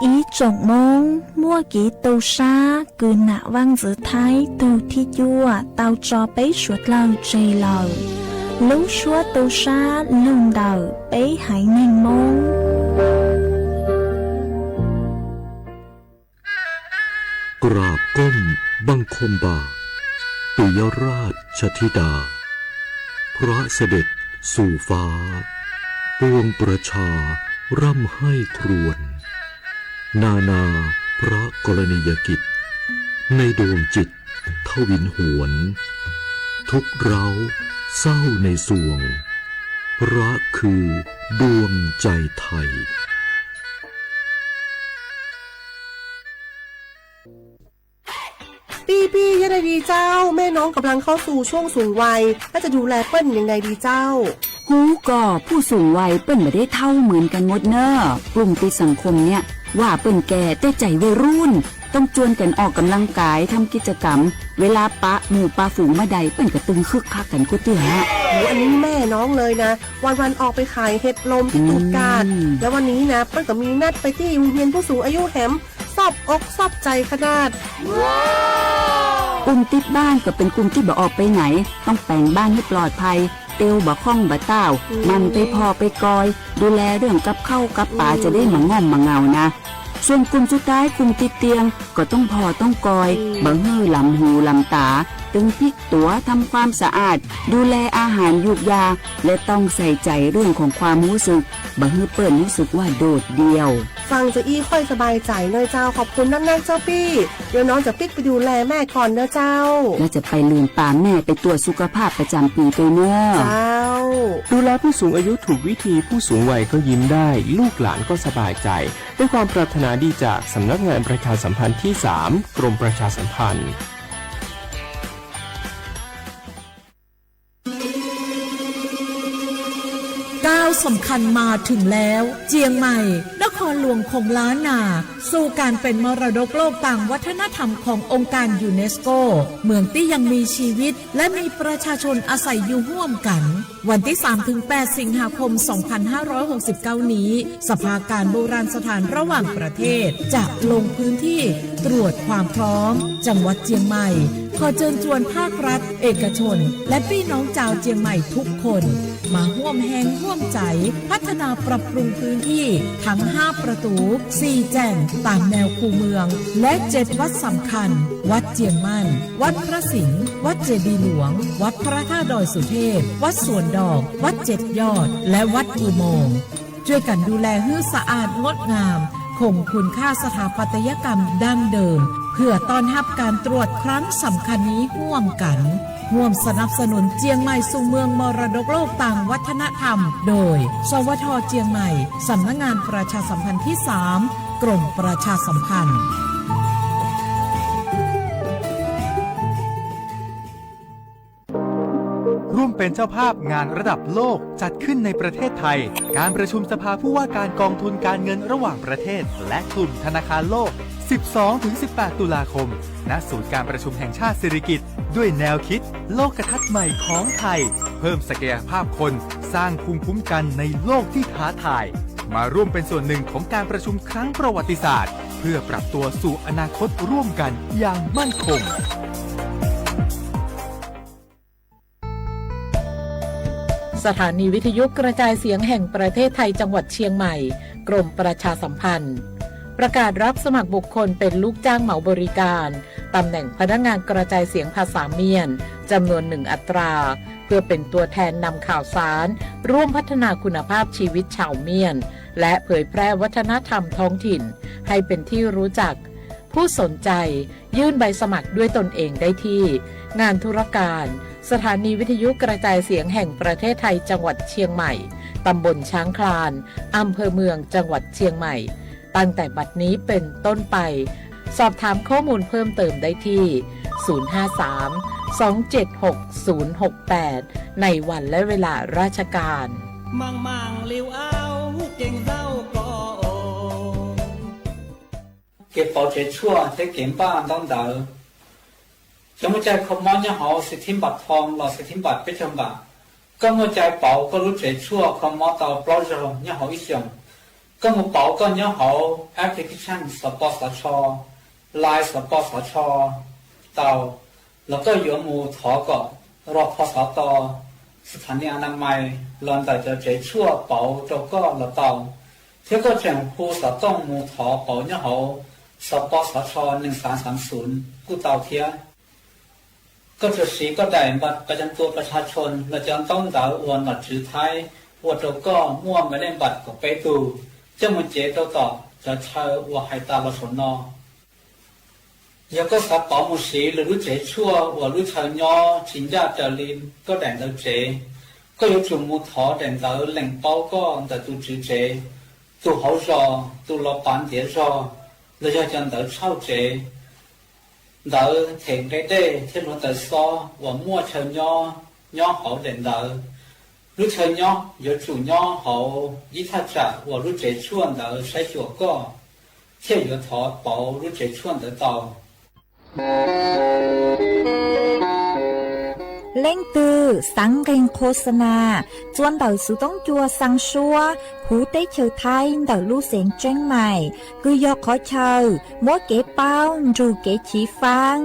Ib tsoom Moob, muaj kev tu sab kws nam vaaj ntxwv Thaib tug thib cuaj tau tso peb suav dlawg tseg lawm. Lub suab tu sab lug ntawm peb haiv neeg Moob. กราบก้มบังคมบาตร ปิยราชธิดา พระเสด็จสู่ฟ้า ปวงประชาร่ำไห้ครวญ นานาพระกรณียกิจ ในดวงจิตทวินหวน ทุกข์ร้าวเศร้าในสวง พระคือดวงใจไทย Pij pij, yog dab tsi เจ้า? แม่น้องกำลังเข้าสู่ช่วงสูงวัย น่าจะดูแลเปิ้ลยังไงดี เจ้า? ฮู้ก่อ ผู้สูงวัยเปิ้นบ่ได้เฒ่าเหมือนกันหมดเน่อ กลุ่มติดสังคมเนี่ย ว่าเปิ้นแก่แต่ใจวัยรุ่น ต้องจวนกันออกกำลังกาย ทำกิจกรรม เวลาปะหมู่ปะฝูงเมื่อใด เปิ้นก็ตึงคึกคักกันกู้เตื้อ อันนี้แม่น้องเลยนะ วันๆ ออกไปขายเห็ดลมที่ตูดกาด แล้ววันนี้นะ เปิ้ลก็มีนัดไปที่โรงเรียนผู้สูงอายุแหม ซอบอกซอบใจขนาด กลุ่มติดบ้านก็เป็นกลุ่มที่บ่ออกไปไหน ต้องแป๋งบ้านให้ปลอดภัย เตียวบ่ค่องบ่ต้าว หมั่นไปผ่อไปกอย ดูแลเรื่องกับข้าวกับปลา จะได้มาง่อมมาเหงานะ ส่วนกลุ่มสุดท้าย กลุ่มติดเตียง ก็ต้องผ่อต้องกอย บ่หื้อหลำหูหลำต๋า ตึงพลิกตั๋ว ทำความสะอาด ดูแลอาหารยูกยา และต้องใส่ใจเรื่องของความรู้สึก บ่หื้อเปิ้นรู้สึกว่าโดดเดี่ยว ฟังจะอี้ค่อยสบายใจหน่อยเจ้า ขอบคุณนักๆ เจ้าปี้ เดี๋ยวน้องจะปิ๊กไปดูแลแม่ก่อนเนอะเจ้า แล้วจะไปลืมปาแม่ไปตรวจสุขภาพประจำปีด้วยเนอะ เจ้า ดูแลผู้สูงอายุถูกวิธี ผู้สูงวัยก็ยิ้มได้ ลูกหลานก็สบายใจ ด้วยความปรารถนาดีจากสำนักงานประชาสัมพันธ์ที่สาม กรมประชาสัมพันธ์ ก้าวสำคัญมาถึงแล้ว เจียงใหม่ นครหลวงของล้านนา สู่การเป็นมรดกโลกตามวัฒนธรรมขององค์การยูเนสโก เมืองตี้ยังมีชีวิต และมีประชาชนอาศัยอยู่ร่วมกัน วันที่สามถึงแปด สิงหาคม สองพันห้าร้อยหกสิบเก้า นี้ สภาการโบราณสถานระหว่างประเทศ จะลงพื้นที่ตรวจความพร้อม จังหวัดเจียงใหม่ ขอเชิญชวนภาครัฐ เอกชน และพี่น้องชาวเจียงใหม่ทุกคน มาร่วมแฮงร่วมใจ พัฒนาปรับปรุงพื้นที่ทั้งห้าประตู สี่แจ่ง ตามแนวคูเมือง และเจ็ดวัดสำคัญ วัดเจียงมั่น วัดพระสิงห์ วัดเจดีย์หลวง วัดพระธาตุดอยสุเทพ วัดสวนดอก วัดเจ็ดยอด และวัดอุโมงค์ ช่วยกันดูแลหื้อสะอาดงดงาม คงคุณค่าสถาปัตยกรรมดั้งเดิม เพื่อต้อนรับการตรวจครั้งสำคัญนี้ร่วมกัน ร่วมสนับสนุนเจียงใหม่สู่เมืองมรดกโลกตางวัฒนธรรม โดย สวท เจียงใหม่ สำนักงานประชาสัมพันธ์ที่สาม กรมประชาสัมพันธ์ ร่วมเป็นเจ้าภาพงานระดับโลกจัดขึ้นในประเทศไทย การประชุมสภาผู้ว่าการกองทุนการเงินระหว่างประเทศ และกลุ่มธนาคารโลก สิบสองถึงสิบแปด ตุลาคม ณ ศูนย์การประชุมแห่งชาติสิริกิติ์ ด้วยแนวคิดโลกทัศน์ใหม่ของไทย เพิ่มศักยภาพคน สร้างภูมิคุ้มกันในโลกที่ท้าทาย มาร่วมเป็นส่วนหนึ่งของการประชุมครั้งประวัติศาสตร์ เพื่อปรับตัวสู่อนาคตร่วมกันอย่างมั่นคง สถานีวิทยุกระจายเสียงแห่งประเทศไทยจังหวัดเชียงใหม่ กรมประชาสัมพันธ์ ประกาศรับสมัครบุคคลเป็นลูกจ้างเหมาบริการ ตำแหน่งพนักงานกระจายเสียงภาษาเมียน จำนวนหนึ่งอัตรา เพื่อเป็นตัวแทนนำข่าวสาร ร่วมพัฒนาคุณภาพชีวิตชาวเมียน และเผยแพร่วัฒนธรรมท้องถิ่น ให้เป็นที่รู้จัก ผู้สนใจ ยื่นใบสมัครด้วยตนเองได้ที่ งานธุรการ สถานีวิทยุกระจายเสียงแห่งประเทศไทยจังหวัดเชียงใหม่ ตำบลช้างคลาน อำเภอเมือง จังหวัดเชียงใหม่ ตั้งแต่บัดนี้เป็นต้นไป สอบถามข้อมูลเพิ่มเติมได้ที่ ศูนย์ห้าสาม สองเจ็ดหก ศูนย์หกแปด ในวันและเวลาราชการ Kev pauv tsev tshuaj thiab kev npaj ntaub ntawv. Cov muaj cai kho mob nyob hauv xim thib npam thoo los xim thib npam peb caug npam. Koj muaj cai pauv koj lub tsev tshuaj kho mob tau plaub zaug nyob hauv ib xyoos. Koj mus pauv koj nyob hauv application xov pos xov tsho, Line xov pos xov tsho tau, los koj yuav mus thov kom rog pho xov to, xas thas ni a na mais los ntawm cov tsev tshuaj pauv rau koj los tau, thiab koj tseem hu xov tooj mus thov pauv nyob hauv xov pos xov tsho nees xav xav xunv kuj tau thiab. Koj tsuas siv koj daim npaj pas cam tua pas tshaj tshoos los cov ntaub ntawv uas nom tswv Thaib ua rau koj muaj npe lej npam kaum peb tug coj mus cev rau tom cov chaw uas hais tas los saum no. Yog koj xav pauv mus siv lwm lub tsev tshuaj uas lub chaw nyob tsis ncaj raws li koj daim ntawv tsev, koj yuav tsum mus thov daim ntawv lees paub koj ntawm tus tswv tsev, tus hauv zos, tus los pav ntiav zog, los yog cov ntawv tshauj tsev, ntawv them nqe dej thiab hluav taws xob uas muaj chaw nyob nyob hauv daim ntawv. Lub chaw nyob yuav tsum nyob hauv ib thaj tsam uas lub tsev tshuaj ntawd saib xyuas koj, thiaj yuav thov pauv lub tsev tshuaj ntawd tau. Leej twg xaav nqeeg qhua xa nas txua ntawm xuv toob cua xaa suab huv teb chaws Thaib ntawm lub xeev Tseeb Maim, kws yog qhov chaw muab kev paub nrug kev chiv faab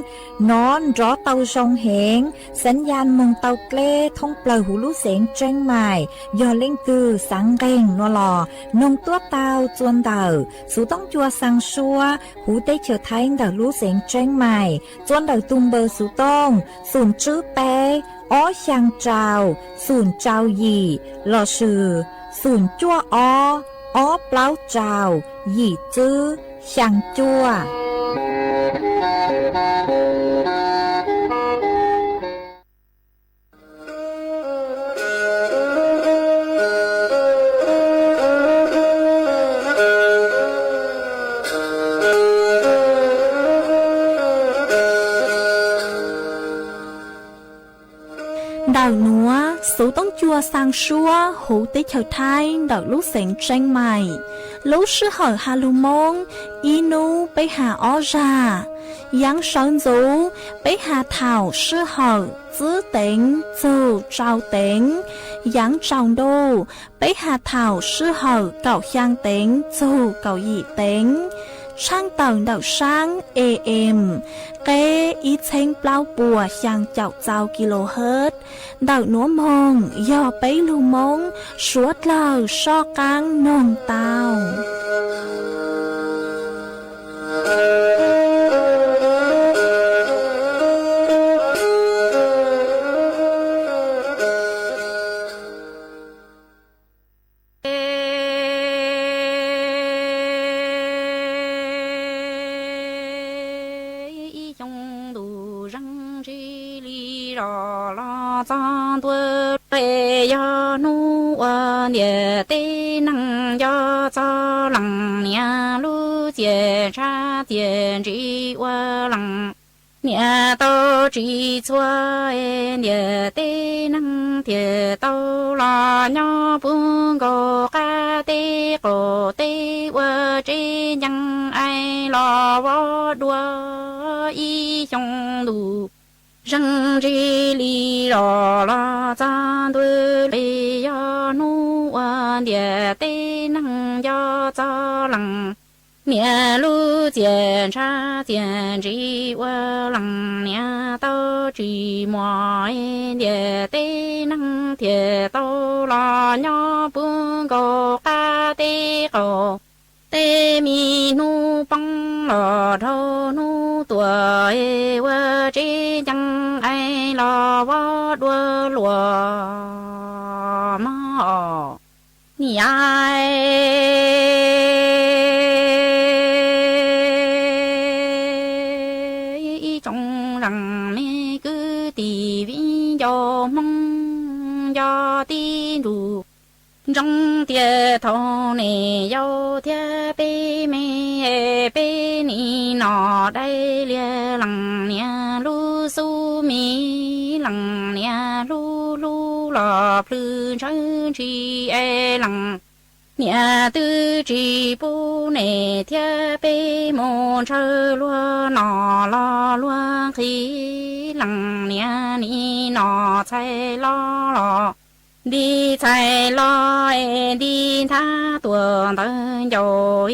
nov nrov tau zoo heev, xaav yaj moog tau dleb thoob plawg huv lub xeev Tseeb Maim. Yog leej twg xaav nqeeg no los noog tuab tau txua ntawm xuv toob cua xaa suab huv teb chaws Thaib ntawm lub xeev Tseeb Maim, txua ntawm tus npawb xuv tooj xoom tswb peb ob xyaa rau xoom rau yim lossis xoom cuaj ob ob plaub rau yim tswb xyaa cuaj. Ntawm nuav xuv toob cua xaa suab huv teb chaws Thaib ntawm lub xeev Tseeb Maim, lub sij hawm has lug Moob ib nub peb has ob zag. Yaav sawv ntxuv peb has thaum sij hawm tsib teev txug rau teev. Yaav tsaus ntuj peb has thaum sij hawm kaum xyaa teev txug kaum yim teev. Tshaaj tawm ntawm saab A M qeb ib txheeb plaub puas xyaa caum txau kilohertz. Ntawm nuav moog yog peb lug Moob suav dlawg soj qaab noog tau. Ib xyoo ntuj zeeg ntsis li zos los txog ntua, yog hnub ua ntiam teb neeg nco txog leej niam lub txiaj ntsha txiaj ntsim ua leej niam tau tsim txhua ntiam teb neeg thiaj tau los nyob puv nkaus qab teb qaum teb ua tsev ncees ais los vov dua ib xyoo ntuj zeeg ntsis li zos los txog ntua, yog hnub ua ntiam teb neeg nco txog leej niam lub txiaj ntsha txiaj ntsim ua leej niam tau tsim muaj ntiam teb neeg thiaj tau los nyob puv nkaus qab teb qaum teb, me hnub poob los dhau hnub tuaj, ua tsev ncees ais los vov dua luaj mog. Niam, ib tsoom leej me kwv tij viv ncaus Hmoob nco tib ntus, ntsoov tias thaum nej yau thiab peb me, peb nim no dai lias leej niam lub xub mis, leej niam hlub hlub los plhws ntshaw ntshis es leej niam twb tsis pub nej thiab peb mus ntshaw luag noj los luag nqhis, leej niam nim no txhais los los nti txhais los es nti nthab tuam ntawv ncaus,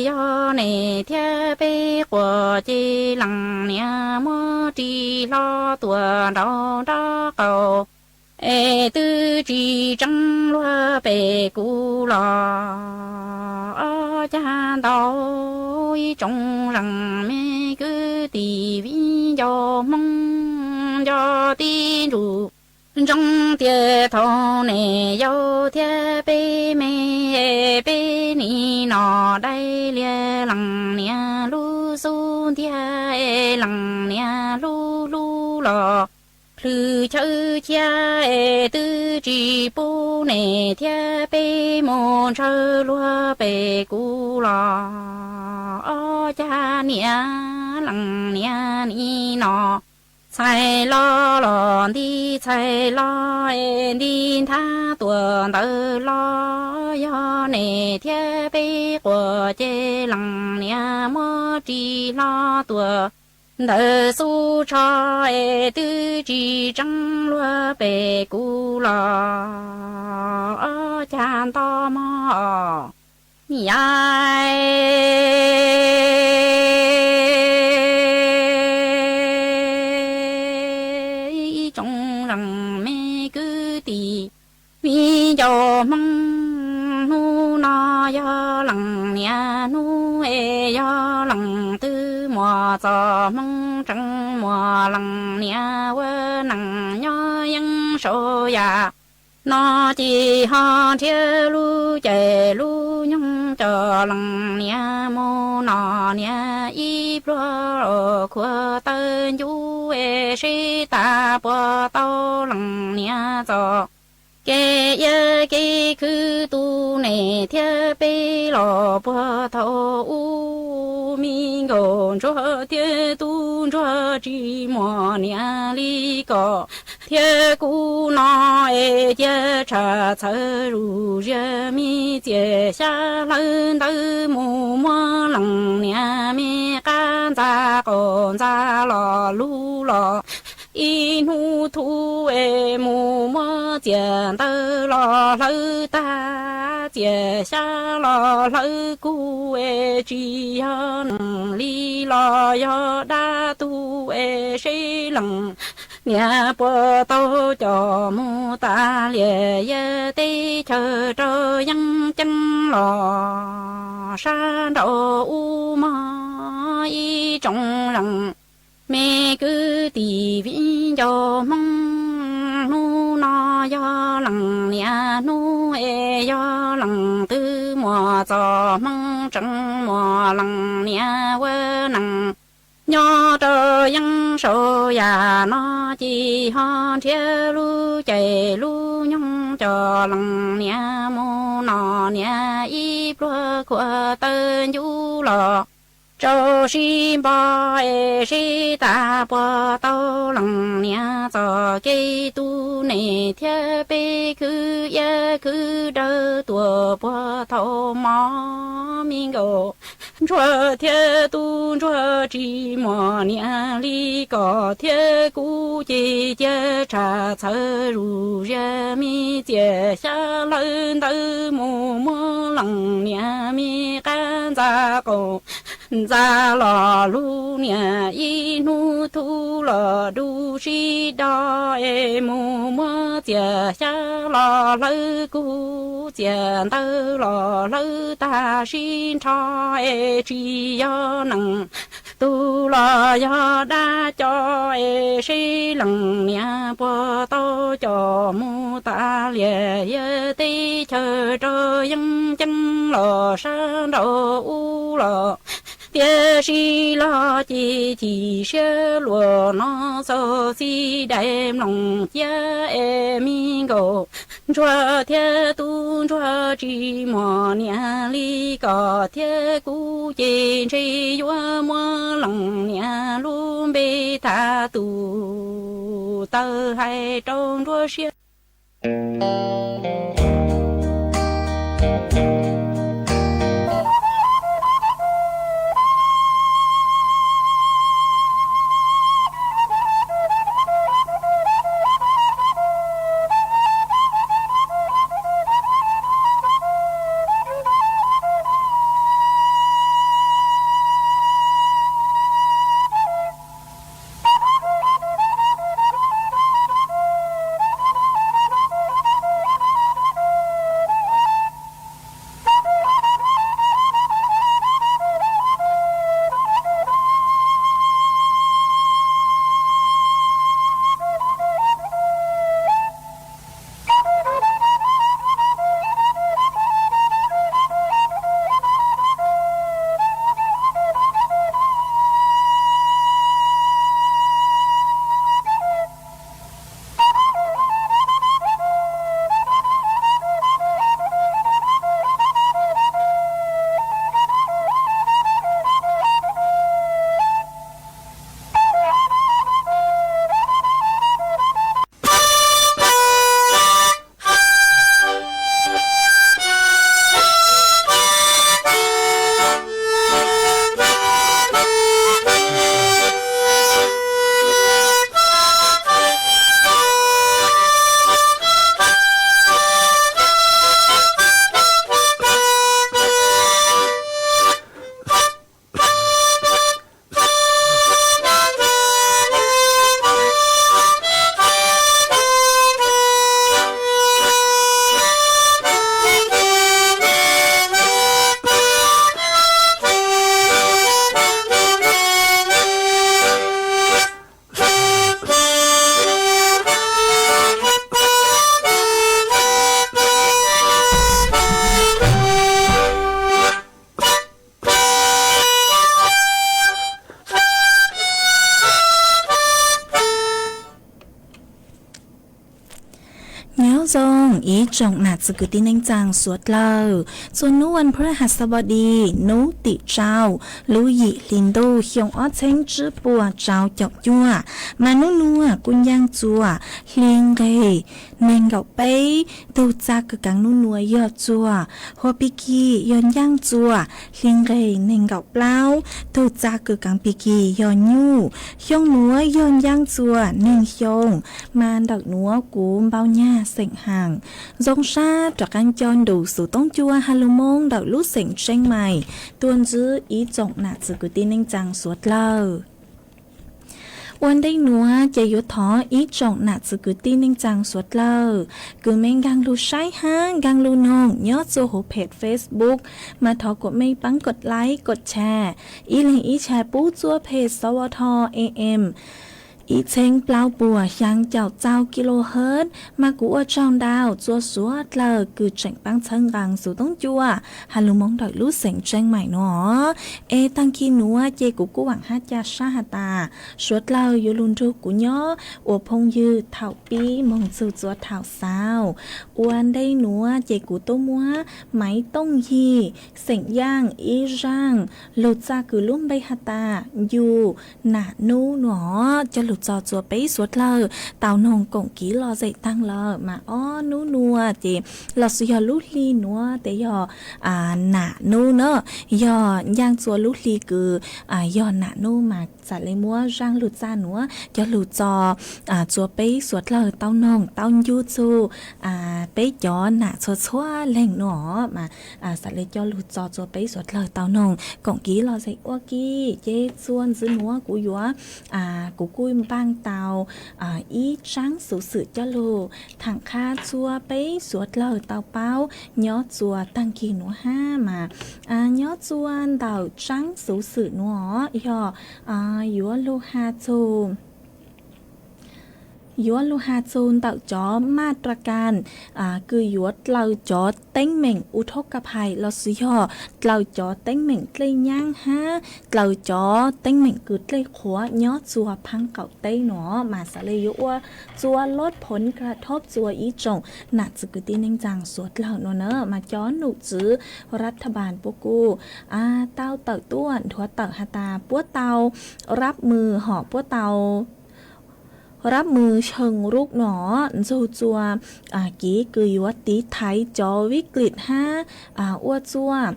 yog niam thiab peb quas ces lees niam muab ris hlo tuam nraud nraub qaum, es twb tsis tseeb luag pem kuv los. Ob cag ntau ib tsoom zeem me kwv tij viv ncaus Hmoob nco tib ntsus ntsoov tias thaum niam yau thiab peb me, peb nim no dai lias lees niam lub xub ntiag, lees niam lub hlub los plhws chaw chiab, twb tsis pub niam thiab peb mus ntshaw luag pem kuv los. Ob cag niam lees niam nim no txhais los los nti txhais los es nti nthab tuam ntawv los, yog niam thiab peb quas ces lees niam muab ris hlo tuam ntawv xub tsho, es twb tsis tseeb luag pem kuv los. Ob cag nto mog. Niam yau, ib tsoom leej me kwv tij viv ncaus Hmoob, hnub no yog leej niam hnub es yog leej twg muaj txoj hmoo tseeb muaj leej niam ua neej nyob yeej saum yam no ces ho nrhiav lub caij lub nyoog coj leej niam mus noj niam ib pluag, khuam taw ncuv es seb tas puas tau leej niam txoj kev iab kev khwv tu niam thiab peb los puag thaum ub. Me nkauj ntsuag thiab tub ntsuag tsis muaj niam li koj thiab kuv no es cia tshaj txhawj zuj zus, me txiaj xya hlawv ntawv mus muab leej niam me qab ntxa qaum ntxa los lug los, ib hnub thub es mus muab txiaj ntawv los hlawv tag, txiaj xya los hlawv kub es tsis yog neeg li los yog dab tuag es seb leej niam puas tau coj mus tas lias yawg teb chaws rau yeeb ceeb los sab nraud ub mog. Ib tsoom leej me kwv tij viv ncaus Hmoob, hnub no yog leej niam hnub es yog leej twg muaj txoj hmoo tseeb muaj leej niam ua neej nyob rau yeeb saum yam no ces ho nrhiav lub caij lub nyoog coj leej niam mus noj niam ib pluag, khuam taw ncuv los rau sib npo es seb tas puas tau leej niam txoj kev tu niam thiab peb khwv iab khwv dawb tuaj puag thaum mog. Me nkauj ntsuag thiab tub ntsuag tsis muaj niam li koj thiab kuv ces cia tshaj txhawj zuj zus, me txiaj xya hlawv ntawv mus muab leej niam me qab ntxa qaum ntxa los lug niam ib hnub thub los du sib do es mus muab txiaj xya los hlawv kub, txiaj ntawv los hlawv tag sib nrho es tsis yog neeg tug los yog dab coj es seb leej niam puas tau coj mus tas lias yawg teb chaws rau yeeb ceeb los sab nraud ub los. Tiam sis los ces chim siab luaj no txaus txij dais mloog cia es me nkauj ntsuag thiab tub ntsuag tsis muaj niam li koj thiab kuv ces ntshe yuav muab leej niam lub npe tham tus taw hais rau nruab siab. Nyob zoo ib tsoom nam txiv kwv tij neej tsaa suav dlawg, txhua nub vas phuj has xab pov dis nub tim tsau lub yim hli ntuj xyoo ob txheeb tsib puas tsau caum cuaj, mas nub nuav kuj ncaaj txuas hli nqeg neeg nkaum peb. Tug txag kws kaav nub nuav yog txuas huab pig kig yog ncaaj txuas hli nqeg neeg nkaum plaub. Tug txag kws kaav pig kig yog nyuj. Xyoo nuav yog ncaaj txuas neeg xyoo, mas ntawm nuav kuv npau nyag xeem Haam. Zoo sab rov qaab coj nrug xuv toob cua has lug Moob ntawm lub xeem Tseeb Mais tuaj ntsib ib tsoom nam txiv kwv tij neej tsaa suav dlawg. Ua ntej nuav ces yuav thov ib tsoom nam txiv kwv tij neej tsaa suav dlawg kws mej nkaag lug saib hab nkaag lug noog nyob txuas huv peg Facebook, mas thov kuas mej paab kov like kov share, ib leeg ib share pub txuaj peg S W T A M ib txheeb plaub puas xyaa caum txau kilohertz, mas kuv ua tsaug ntau txuas suav dlawg kws tseem paab txhawb nqaa xuv toob cua has lug Moob ntawm lub xeem Tseeb Mais nuav. Es taag kig nuav ces kuv kuj vaam hab ca sab has tas suav dlawg yuav lug nrug kuv nyob ua phooj ywg thaum pib moog txug txuas thaum xaus. Ua ntej nuav ces kuv tuaj muab Maiv Tooj Yig xeem Yaaj ib zaaj lug txag kws lub npe has tas Yus Nam Nub nuav coj lug txog txuas peb suav dlawg tau noog koom kiv lom zem taag lawm. Mas ob nub nuav ces los sis yog lub hli nuav tes yog Nam Nub na, yog ncaaj txuas lub hli kws yog Nam Nub mas txawm le muab zaaj lug txag nuav coj lug txog txuas peb suav dlawg tau noog tau ncu txug peb cov nam txhua txhua leej nuav mas txawm le coj lug txog txuas peb suav dlawg tau noog koom kiv lom zem ua ke. Ces txuas ntxiv nuav kuv yuav, kuv kuj npaaj tau ib tsaab xuv xwm coj lug thaam qha txuas peb suav dlawg tau paub nyob txuas taag kig nuav hab mas nyob txuas ntawm tsaab xuv xwm nuav yog yuav lug has txug yuav lug has txug ntawm cov maj ra kas kws yuav dlaws cov teeb meem u thoob ka phais los sis yog dlaws cov teeb meem dlej nyaab hab dlaws cov teeb meem kws dlej qhuav nyob txuas phaab qaum teb nuav mas xaav le yuav ua txuas lub phoov ka thob txuas ib tsoom nam txiv kwv tij neej tsaa suav dlawg nuav na mas cov num tswv rat tha npas puab kuj tau tawm tuaj nthuav tawm has tas puab tau rab mws hom puab tau rab mws xyoo rub nuav ntxug txuas kev kws yuav tiv thaiv cov vib klim hab ua txuas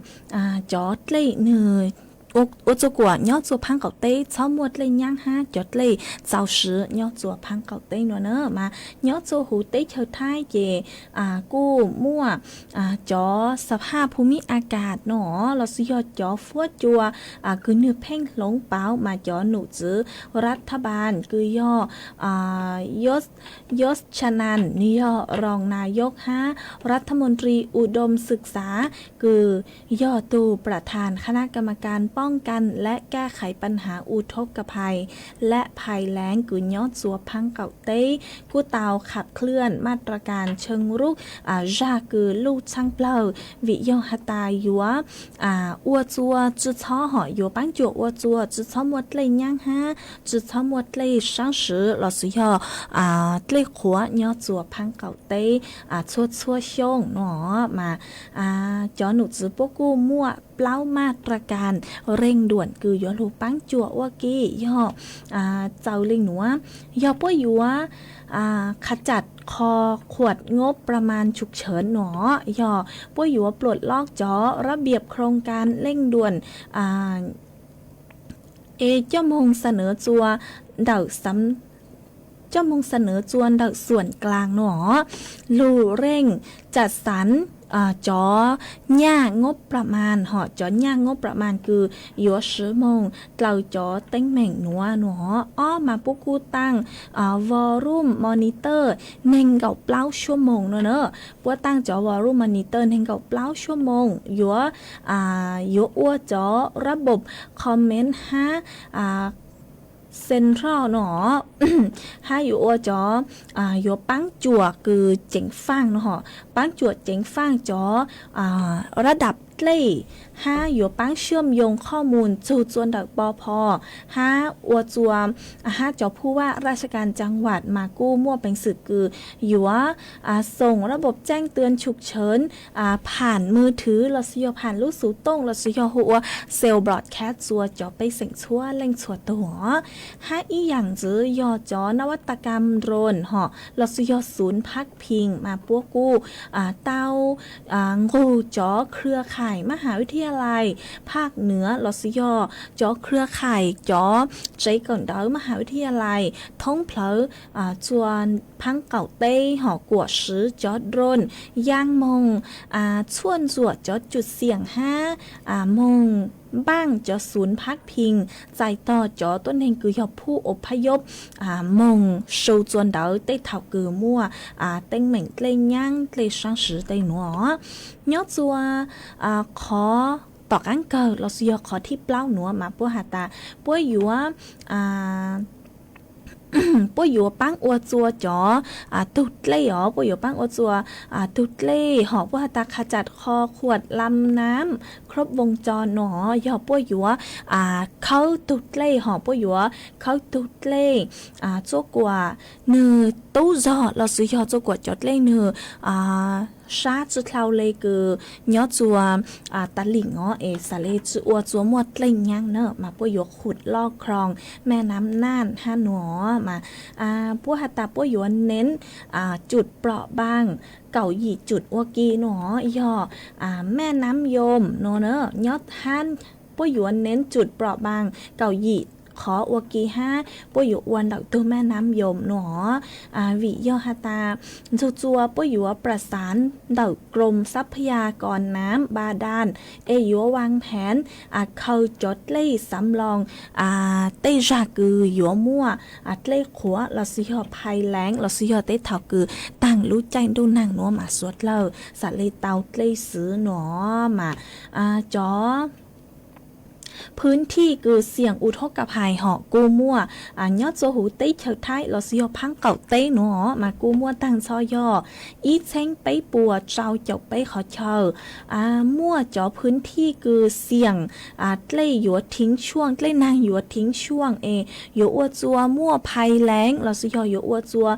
cov dlej nwg ua txuas kuas nyob txuas phaab qaum teb txhob muaj dlej nyaab hab cov dlej txaus siv nyob txuas phaab qaum teb nuav na mas nyob txuas huv teb chaws Thaib ces kuj muaj cov xab haj phu mib a kas nuav los sis yog cov fuab cua kws nwg pheej hloov pauv mas cov num tswv rat tha npas kws yog Yos Cha Nas nwg yog roos nas yog hab rat tha moos ris u doom xwm xav kws yog tug pra thaan kha na ka ma kas poob kas le kaj khaiv paj hav u thoob ka phais le phais leev kws nyob txuas phaab qaum teb kuj tau kham khลื่n maj ra kas xyoo rub zag kws luj tshaaj plawg vim yog has tas yuav ua txuas tsi txhob hom yuav paab cuam ua txuas tsi txhob muaj dlej nyaab hab tsi txhob muaj dlej saab siv los sis yog dlej qhuav nyob txuas phaab qaum teb txhua txhua xyoo nuav mas cov num tswv puab kuj muaj plaub maj ra kas reej duam kws yuav lug paab cuam ua ke yog txawm leej nuav yog puab yuav qha cam qho khuam ngob pra mas tshum tshawv nuav yog puab yuav pluam loj cov rab npiam khoo kas leej duam es coj moog xa nawv txua ntawm coj moog xa nawv txua ntawm xuam klaas nuav lug reej cam xav cov nyaj ngob pra mas hom cov nyaj ngob pra mas kws yuav siv moog dlaws cov teeb meem nuav nuav. Ob mas puab kuj taaj volume monitor neeg nkaum plaub xuab moos nuav na. Puab taaj cov volume monitor neeg nkaum plaub xuab moos yuav yuav ua cov rab npoom comment hab central nuav hab yuav ua cov yuav paab cuam kws ceev faaj nuav hom paab cuam ceev faaj cov rab dam dlej hab yuav paab xyuam yoos qhov mus txug txua ntawm pov pho hab ua txua hab cov phuj vaj raj sab kas caas vas mas kuj muaj peev xwm kws yuav xoom rab npob caij tuaj tshum tshawv pham mws thwv lossis yog pham lub xuv tooj lossis yog hu ua cell broadcast txua cov pej xeem txhua leej txhua tug. Hab ib yaam ntxiv yog cov nav vaj tas kas drone hom lossis yog xuv phab phim mas puab kuj tau nqug cov khwv khais maj has vij thia lais phaj nuav lossis yog cov khwv khais cov tsev kawm ntawv maj has vij thia lais thoob plawv txua phaab qaum teb hom kuam swv cov drone yaa moog txhuaj ntxuam cov cub xiam hab moog npaaj cov xuv phab phim txais tog cov tuab neeg kws yog phuj ua phab yob moog su txua ntawd tej thaum kws muaj teeb meem dlej nyaab dlej saab swv tej nuav. Nyob txua qhov tom qaab kawg lossis yog qhov thib plaub nuav mas puab has tas puab yuav puab yuav paab ua txua cov tug dlej os, puab yuav paab ua txua tug dlej hom puab has tas qha cam qho khuam lam nam khrob voos co nuav yog puab yuav khawb tug dlej hom puab yuav khawb tug dlej txua kuam nwg tub zog lossis yog txua kuam cov dlej nwg sab tsi dlhau le kws nyob txua tas lim os es xav le tsi ua txua muaj dlej nyaab na mas puab yuav khum loj khroos mej nam naj hab nuav mas puab has tas puab yuav nev cub prom baam kaum yim cub ua ki nuav yog mej nam yoos nuav na nyob hab puab yuav nev cub prom baam kaum yim qhov ua ki hab puab yuav ua ntawm tug mej nam yoos nuav vim yog has tas ntxug txua puab yuav pras xaav ntawm krom xab phab yas kom nam npa daan es yuav vaam phaav khaws cov dlej xaav loo tej zag kws yuav muaj dlej qhuav lossis yog phais leev lossis yog tej thaum kws taag lub caij ntuj naag nuav mas suav dlawg xav le tau dlej xwv nuav mas cov phwv thij kws xiam u thob ka phais hom kuj muaj nyob txua huv teb chaws Thaib lossis yog phaab qaum teb nuav mas kuj muaj taag nrho yog ib txheeb peb puas rau caum peb qhov chaw. Muaj cov phwv thij kws xiam dlej yuav theev xyuam, dlej naag yuav theev xyuam es yuav ua txua muaj phais leev lossis yog yuav ua txua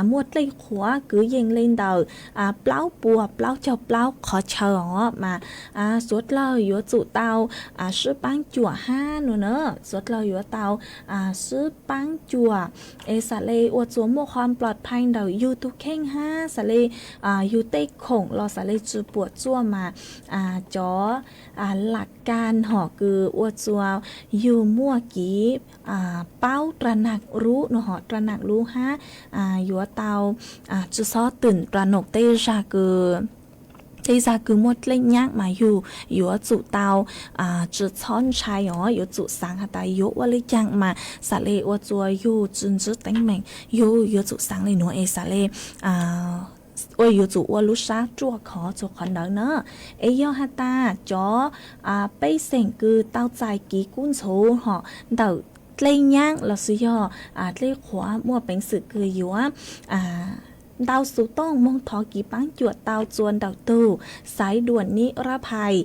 muaj dlej qhuav kwv yees le ntawm plaub puas plaub caug plaub qhov chaw os mas suav dlawg yuav tsum tau sib paab cuam hab nuav na, suav dlawg yuav tau sib paab cuam es xav le ua txua muaj qhov ploj phais ntawm yug tug kheej hab xav le yug tej khoom los xav le tsi puam tsuaj mas cov lam kas hom kws ua txua yug muaj kiv paub rag nam lub nuav hom rag nam lub hab yuav tau tsi xob twm rag nam tej zag kws tej zag kws muaj dlej nyaab mas yug yuav tsum tau tsi txhob ntshai os, yuav tsum xaav has tas yuav ua le caag mas xav le ua txua yug tsi ntsib teeb meem, yug yuav tsum xaav le nuav es xav le ua yuav tsum ua lub sab ruaj khov txhua qhov ntawd na. Es yog has tas cov pej xeem kws tau txais kiv kub ntxhuv hom ntawm dlej nyaab lossis yog dlej qhuav muaj peev xwm kws yuav ntau xuv tooj moog thov kiv paab cuam tau txua ntawm tug xaiv duam nib rab phais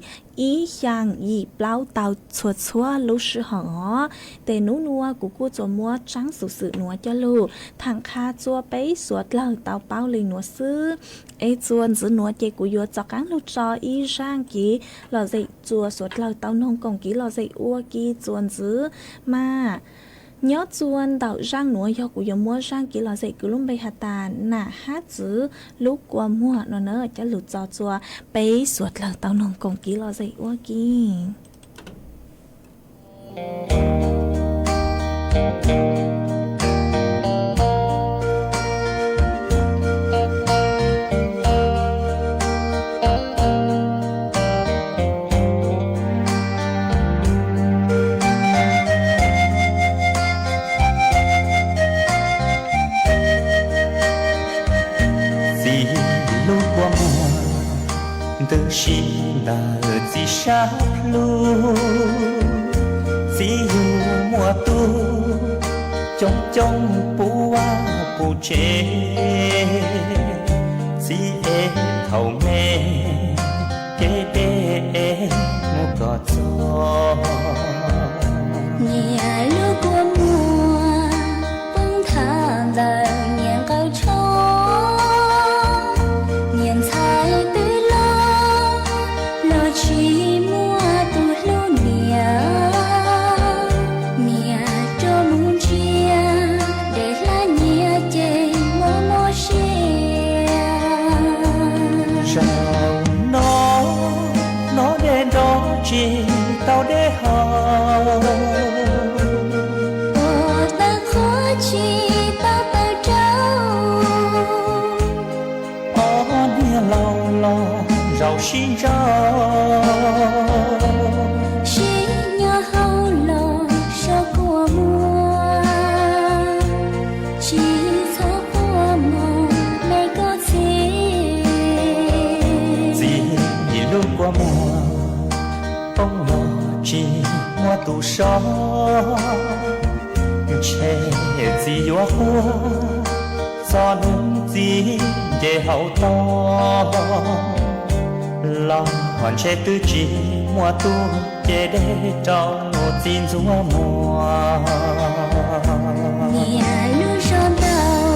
ib xyaa yim plaub tau txhua txhua lub sij hawm os. Tes nub nuav kuv kuj tsuas muab tsaab xuv xwm nuav coj lug thaam qha txua peb suav dlawg tau paub le nuav xwb. Es txuas ntxiv nuav ces kuv yuav rov qaab lug tso ib zaaj kiv lom zem txua suav dlawg tau noog koom kiv lom zem ua ke txuas ntxiv mas. Nyob txua ntawm zaaj nuav yog kuv yuav muab zaaj kiv lom zem kws lub npe has tas nam hab txwv lub kua muag nuav na coj lug tso txua peb suav dlawg tau noog koom kiv lom zem ua ke. Txiv lub kua muag ntws si ntawm txiv sab plhu, txiv yug muaj tub coob coob puv vaj puv tsev, txiv ev thaum me kev deb mus txog. Niam lub kua muag poob nthav ntawm niam nqawv tsho, niam ntxhais twb loj los tsis muaj tus hlub niam. Niam rov mus ntsia dej hlab nyiaj ces mob mob siab. Zaum no hnov dej nrov tsis tau dej haus, ua tawv qhuav tsis tau tawv rau. Ob niag laus los zaum sib ntsauj, sib nyob hauv los so kua muag, tsis txhob quaj mog me koj txiv. Txiv, lub kua muag poob los tsis muaj tus so, ntshe txiv yuav quaj txog hnub txiv nce hauv toj los ntshe twb tsis muaj tub cev dej rau txiv ntxuav muag. Niam lub zos ntau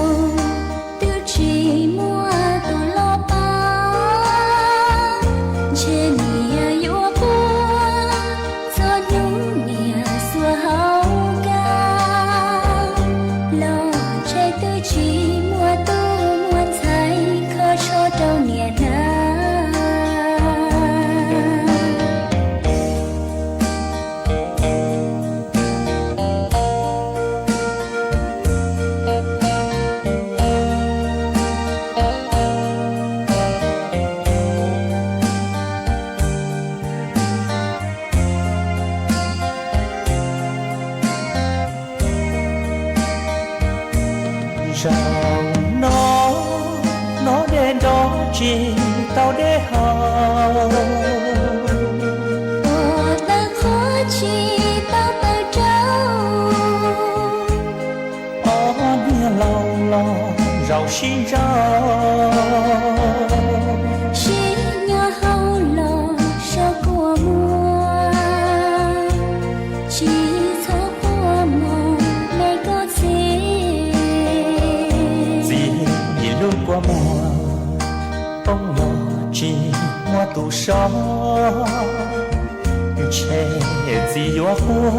twb tsis muaj tus los pab, ntshe niam yuav quaj txog hnub niam xuas hauv kab los ntshe twb tsis muaj tub muaj ntxhais kho tsho rau niam hnav. Zaum no hnov dej nrov tsis tau dej haus, ua tawv qhuav tsis tau tawv rau. Ob niag laus los zaum sib ntsauj, sib nyob hauv los so kua muag, tsis txhob quaj mog me koj txiv. Txiv, lub kua muag poob los tsis muaj tus so, ntshe txiv yuav quaj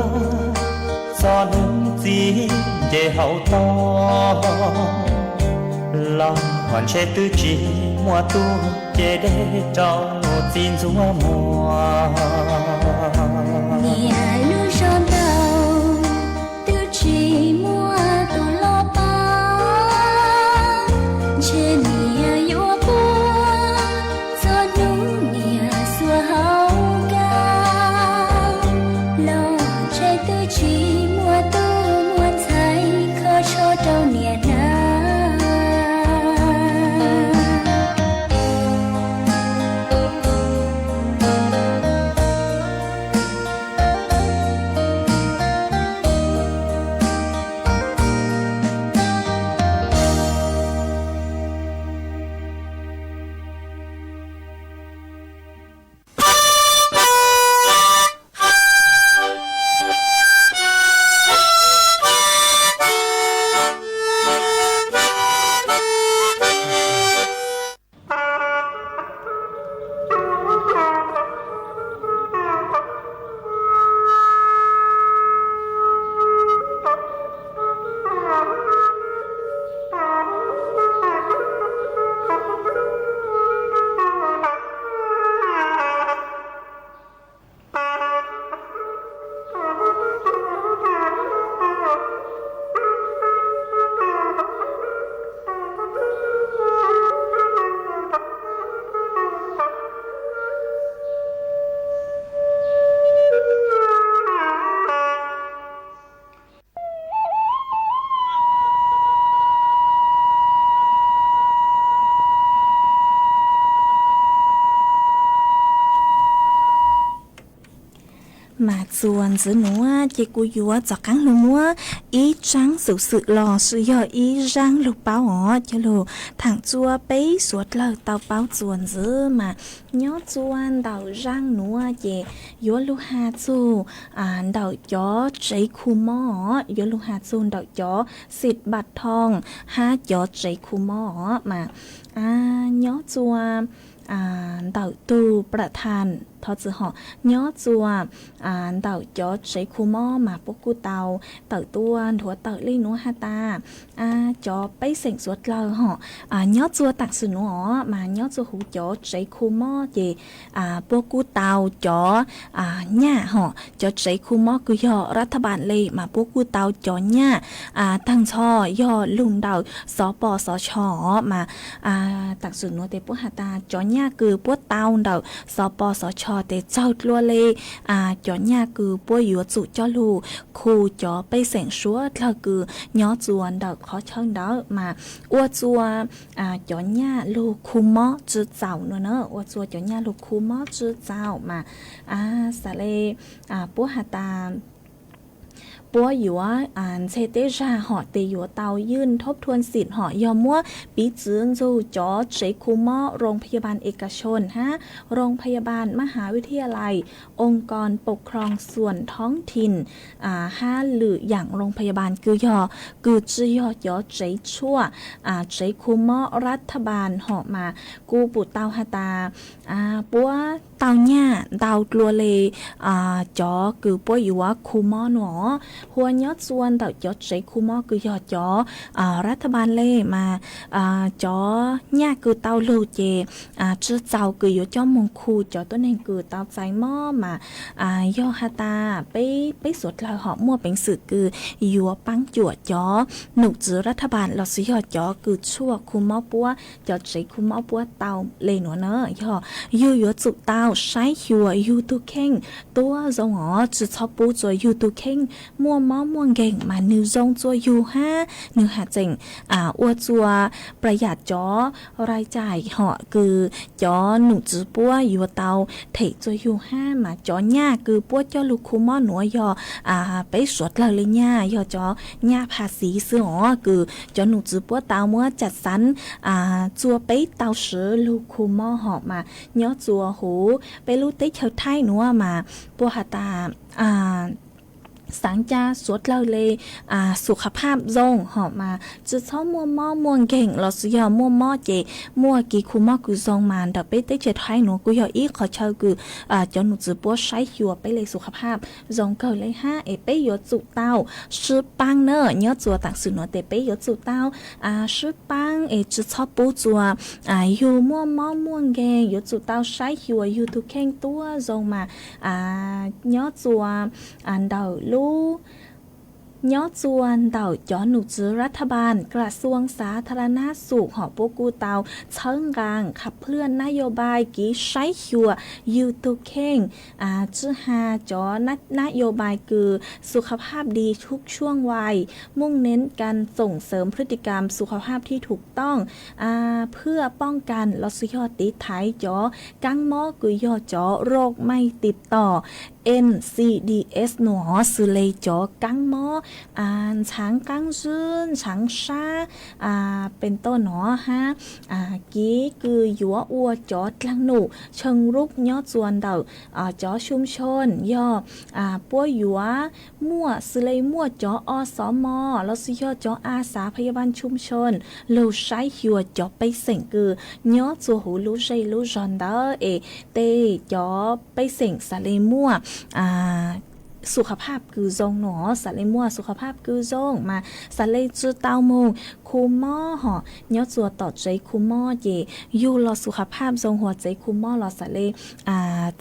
txog hnub txiv nce hauv toj los ntshe twb tsis muaj tub cev dej rau txiv ntxuav muag. Niam lub zos ntau twb tsis muaj tus los pab, ntshe niam yuav quaj txog hnub niam xuas hauv kab los ntshe twb tsis muaj tub muaj ntxhais kho tsho rau niam hnav. Mas txuas ntxiv nuav ces kuv yuav rov qaab lug muab ib tsaab xuv xwm los sis yog ib zaab lug paub os, coj lug thaam txug peb suav dlawg tau paub txuas ntxiv mas nyob txuas ntawm zaaj nuav ces yuav lug has txug ntawm cov tsev khu mob os, yuav lug has txug ntawm cov xim npam thoo hab cov tsev khu mob os mas nyob txuas ntawm tug pram than thov txim hom, nyob txuas ntawm cov tsev khu mob mas puab kuj tau tawm tuaj nthuav tawm le nuav has tas cov pej xeem suav dlawg hom, nyob txuas taam sim nuav os mas nyob txuas huv cov tsev khu mob ces puab kuj tau cov nyaj hom, cov tsev khu mob kws yog rav thab npaam le mas puab kuj tau cov nyaj taag nrho yog lug ntawm xov pos xov chos os mas taam sim nuav tes puab has tas cov nyaj kws puab tau ntawm xov pos xov chos tes txawg dlua le cov nyaj kws puab yuav tsum coj lug khu cov pej xeem suav dlawg kws nyob txuas ntawm qhov chaw ntawd mas ua txuas cov nyaj lug khu mob tsi txaus nuav na, ua txuas cov nyaj lug khu mob tsi txaus mas xaav le puab has tas puab yuav ntxhe teb zag hom tes yuav tauยื่นทบทวนสิทธิ์ hom yog muab piv txwv ntxug cov tsev khu mob โรงพยาบาลเอกชน hab โรงพยาบาลมหาวิทยาลัย องค์กรปกครองส่วนท้องถิ่น hab lwm yaam โรงพยาบาล kws yog kws tsi yog cov tsev tshuaj, tsev khu mob rav thab npaam hom mas kuj pum tau has tas puab tau nyaj ntau dlua le cov kws puab yuav khu mob nuav os. Huas nyob txuas ntawm cov tsev khu mob kws yog cov rav thab npaam le mas cov nyaj kws tau lug ces tsi txaus kws yuav coj moog khu cov tuab neeg kws tau txais mob mas yog has tas peb, peb suav dlawg hom muaj peev xwm kws yuav paab cuam cov num tswv rav thab npaam lossis yog cov kws tshuaj khu mob puab, cov tsev khu mob puab tau le nuav na, yog yug yuav tsum tau saib xyuas yug tug kheej tuab zoo os, tsi txhob pub txuas yug tug kheej muaj mob muaj nkeeg mas nwg zoo txuas yug hab nwg has tseem ua txuas plas yam cov rai cai hom kws cov num tswv puab yuav tau them txuas yug hab mas cov nyaj kws puab coj lug khu mob nuav yog peb suav dlawg le nyaj, yog cov nyaj pha xiv xwb os kws cov num tswv puab tau muab cam xav txuas peb tau swv lug khu mob hom mas nyob txuas huv peb lub teb chaws Thaib nuav mas puab has tas xaav ca suav dlawg le สุขภาพ zoo hom mas tsi txhob muaj mob muaj nkeeg lossis yog muaj mob ces muaj kiv khu mob kws zoo mas ntawm peb teb chaws Thaib nuav kuj yog ib qhov chaw kws cov num tswv puab saib xyuas peb le สุขภาพ zoo kawg le hab es peb yuav tsum tau sib paab na, nyob txuas taam sim nuav tes peb yuav tsum tau sib paab es tsi txhob pub txuas yug muaj mob muaj nkeeg, yuav tsum tau saib xyuas yug tug kheej tuab zoo mas nyob txuas ntawm lub, nyob txuas ntawm cov num tswv rav thab npaam กระทรวงสาธารณสุข hom puab kuj tau txhawb nqaa ขับเคลื่อนนโยบาย kiv saib xyuas yug tug kheej, tsi has cov นโยบาย kws สุขภาพดีทุกช่วงวัย มุ่งเน้นการส่งเสริมพฤติกรรมสุขภาพที่ถูกต้อง เพื่อป้องกัน lossis yog tiv thaiv cov kaab mob kws yog cov โรคไม่ติดต่อ NCDs nuav xws le cov kaab mob ntshaav qaab zib ntshaav sab pes toj nuav hab kiv kws yuav ua cov dlaag num เชิงรุก nyob txuas ntawm cov ชุมชน yog puab yuav muaj xws le muaj cov อสม lossis yog cov อาสาพยาบาลชุมชน lug saib xyuas cov pej xeem kws nyob txuas huv lub zej lub zog ntawd es tej cov pej xeem xaav le muaj สุขภาพ kws zoo nuav, xaav le muaj สุขภาพ kws zoo mas xaav le tsi tau moog khu mob hom nyob txuas tom tsev khu mob ces yug los สุขภาพ zoo huas tsev khu mob los xaav le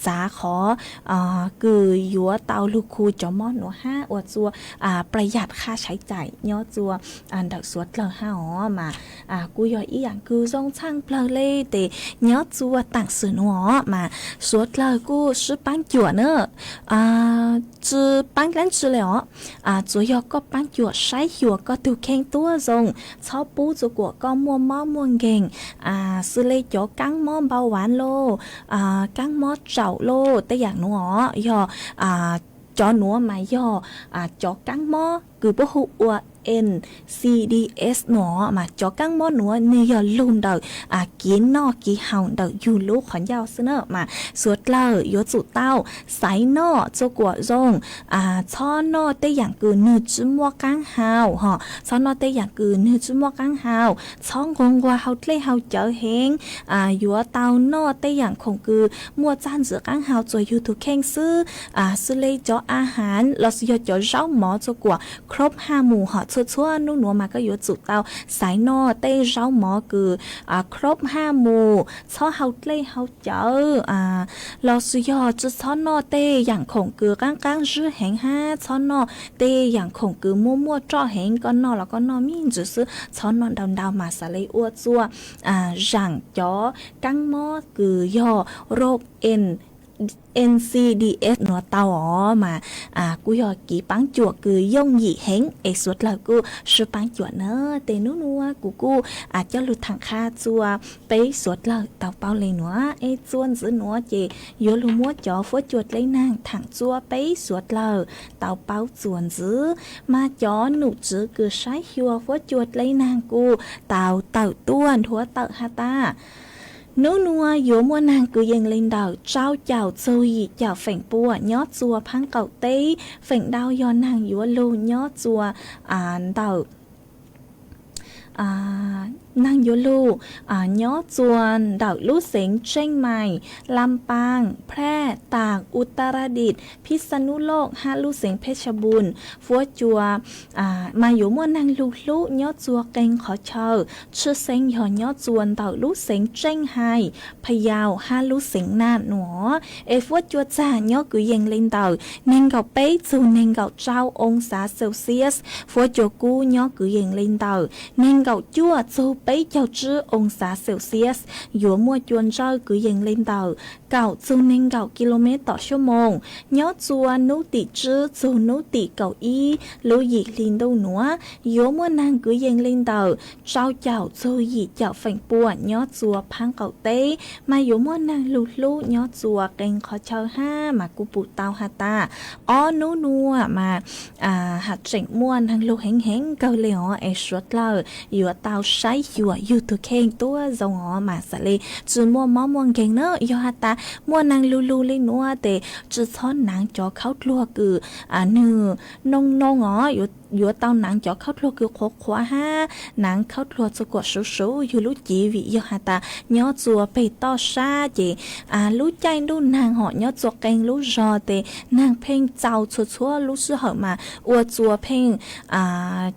txav qhov kws yuav tau lug khu cov mob nuav hab ua txuas ประหยัดค่าใช้จ่าย nyob txuas ntawm suav dlawg hab os mas kuj yog ib yaam kws zoo txhaaj plawg le tes nyob txuas taam sim nuav os mas suav dlawg kuj sib paab cuam na, tsi tsi paab dlaab tsi le os. Tsuas yog koj paab cuam saib xyuas koj tug kheej tuab zoo, txhob pub txug kuas koj muaj mob muaj nkeeg, xws le cov kaab mob npau vav lauj, kaab mob tsaum lauj, tej yaam nuav os. Yog cov nuav mas yog cov kaab mob kws puab hu ua N C D S nuav, mas cov kaab mob nuav nwg yog lug ntawm kev noj kev haus ntawm yug lub qhov ncauj xwb na. Mas suav dlawg yuav tsum tau xaiv noj txug kuas zoo, txhob noj tej yaam kws nwg tsi muaj qaab hau hos, txhob noj tej yaam kws nwg tsi muaj qaab hau, txhob nquag nquag hau dlej hau cawv heev, yuav tau noj tej yaam khoom kws muaj txaaj ntsim qaab hau txug yug tug kheej xwb, xws le cov a haav lossis yog cov zaub mov txug kuas krob haj mus hos. Txhua txhua nub nuav mas koj yuav tsum tau xaiv noj tej zaub mov kws krob haj mus, txhob hau dlej hau cawv, lossis yog tsi txhob noj tej yaam khoom kws qaab qaab zwb heev hab txhob noj tej yaam khoom kws muaj muaj roj heev. Koj noj los koj noj me ntsis xwb, txhob noj ntau ntau mas xaav le ua txuas zaam cov kaab mob kws yog roj N C D S nuav tau os. Mas kuj yog kev paab cuam kws yooj yim heev es suav dlawg kuj sib paab cuam na. Tes nub nuav kuv kuj coj lug thaam qha txuas peb suav dlawg tau paub le nuav. Es txuas ntxiv nuav ces yuav lug muab cov fuab cua dleb naag thaam txuas peb suav dlawg tau paub txuas ntxiv. Mas cov num tswv kws saib xyuas fuab cua dleb naag kuj tau tawm tuaj nthuav tawm has tas, nub nuav yuav muaj naag kws yees le ntawm rau caum txug yim caum feem pua nyob txuas phaab qaum teb. Feem ntau yog naag yuav lug nyob txuas ntawm naag yuav lug nyob txuas ntawm lub xeev Tseej Mais, Lam Paaj, Phraj, Taag, Utaradis, Phij Xa Nub Loj hab lub xeev Phej Xa Npun. Fuab cua mas yuav muaj naag lug hlub nyob txuas qee qhov chaw, tshwj xeeb yog nyob txuas ntawm lub xeev Tseej Hais, Pha Yaus hab lub xeev Naj nuav. Es fuab cua txag nyob kws yees le ntawm neeg nkaum peb txug neeg nkaum rau oo xav Celsius. Fuab cua kub nyob kws yees le ntawm neeg nkaum cuaj txug peb caug tsib oo xav Celsius. Yuav muaj cua ntsawj kws yees le ntawm kaum txug neeg nkaum kilomev tom xuab moos. Nyob txuas nub tim tsib txug nub tim kaum ib lub yim hli ntuj nuav, yuav muaj naag kws yees le ntawm rau caum txug yim caum feem pua nyob txuas phaab qaum teb, mas yuav muaj naag lug hlub nyob txuas qee qhov chaw hab mas kuj pum tau has tas ob nub nuav mas has tseem muaj naag lug heev heev kawg le os. Es suav dlawg yuav tau saib xyuas yug tug kheej tuab zoo os mas xaav le tsi muaj mob muaj nkeeg na. Yog has tas muaj naag lug lug le nuav tes tsi txhob naav cov khaub dluag kws nwg noo noo os, yuav tau naav cov khaub dluag kws qhuav qhuav hab naav khaub dluag txug kuam suv suv yug lub cev vim yog has tas nyob txuas peg toj sab ces lub caij ntuj naag hom nyob txuas qee lub zog tes naag pheej txaus txhua txhua lub sij hawm mas ua txuas pheej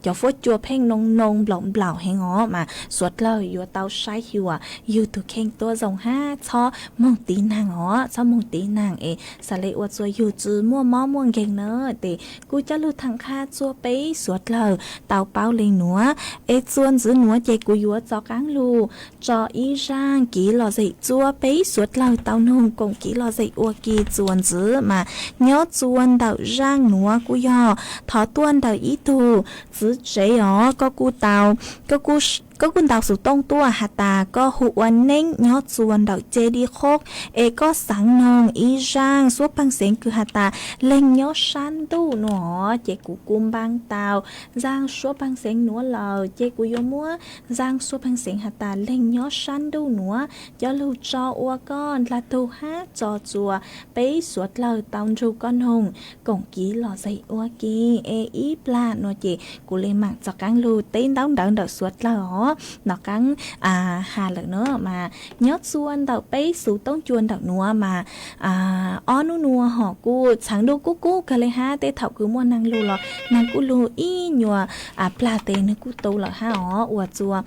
cov fuab cua pheej noo noo nplaum nplaum heev os mas suav dlawg yuav tau saib xyuas yug tug kheej tuab zoo hab txhob moog tiv naag os, txhob moog tiv naag es xaav le ua txuas yug tsi muaj mob muaj nkeeg na. Tes kuj coj lug thaam qha txuas peb suav dlawg tau paub le nuav. Es txuas ntxiv nuav ces kuv yuav tso qaab lug tso ib zaaj kev lom zem txuas peb suav dlawg tau noog koom kev lom zem ua ke txuas ntxiv mas nyob txuas ntawm zaaj nuav kuj yog thov tuaj ntawm ib tug txiv tsev os, koj kuj tau, koj kuj ntaus xuv tooj tuaj has tas koj hu ua Neeb nyob txuas ntawm Ceg Dib Qhob, es koj xaav noog ib zaaj suab pej xeem kws has tas leeg nyob sab ntuj nuav, ces kuv kuj npaab tau zaaj suab pej xeem nuav lawm, ces kuv yuav muab zaaj suab pej xeem has tas leeg nyob sab ntuj nuav coj lug tso ua koj dlaag tug hab tso txuas peb suav dlawg tau nrug koj noog koom kev lom zem ua ke. Es ib plag nuav ces kuv le maam tso qaab lug teb ntaub ntawv ntawm suav dlawg os. Nov qaab has lawm nuav mas nyob txuas ntawm peb xuv toob cua ntawm nuav mas ob nub nuav hom kuj txheev ntuj kub kub kawg le hab, tej thaum kws muaj naag lug los naag kuj lug ib nyuas plag tes nwg kuj tu lawm hab os. Ua txuas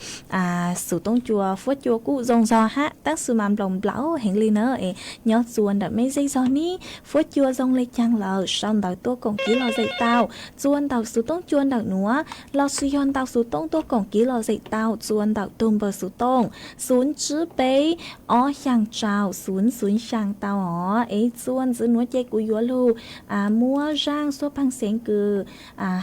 xuv toob cua fuab cua kuj zoo zog hab, tab sis mas nplaum nplaum heev le na. Es nyob txuas ntawm mej zej zog nib fuab cua zoo le caag lawm sau ntawv tuaj koom kev lom zem tau txuas ntawm xuv toob cua ntawm nuav, lossis yog ntaus xuv toob tuaj koom kev lom zem tau txua ntawm tus npawb xov tooj xuv tsib peb ob xyaa rau xuv xuv xyaa tau os. Es txua ntxiv nuav ces kuv yuav lug muab zaaj xuab phaaj xeev kws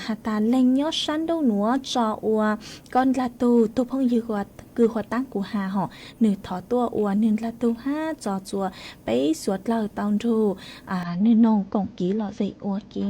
has tas leeg nyob saab ntuj nuav tso ua koj ndlag tug, tug phooj ywg kws huv taab kuv has hov, nwg thov tuaj ua nwg ndlag tug hab tso txua peb suav dlawg tau nrug nwg noog koom kiv lom zem ua ke.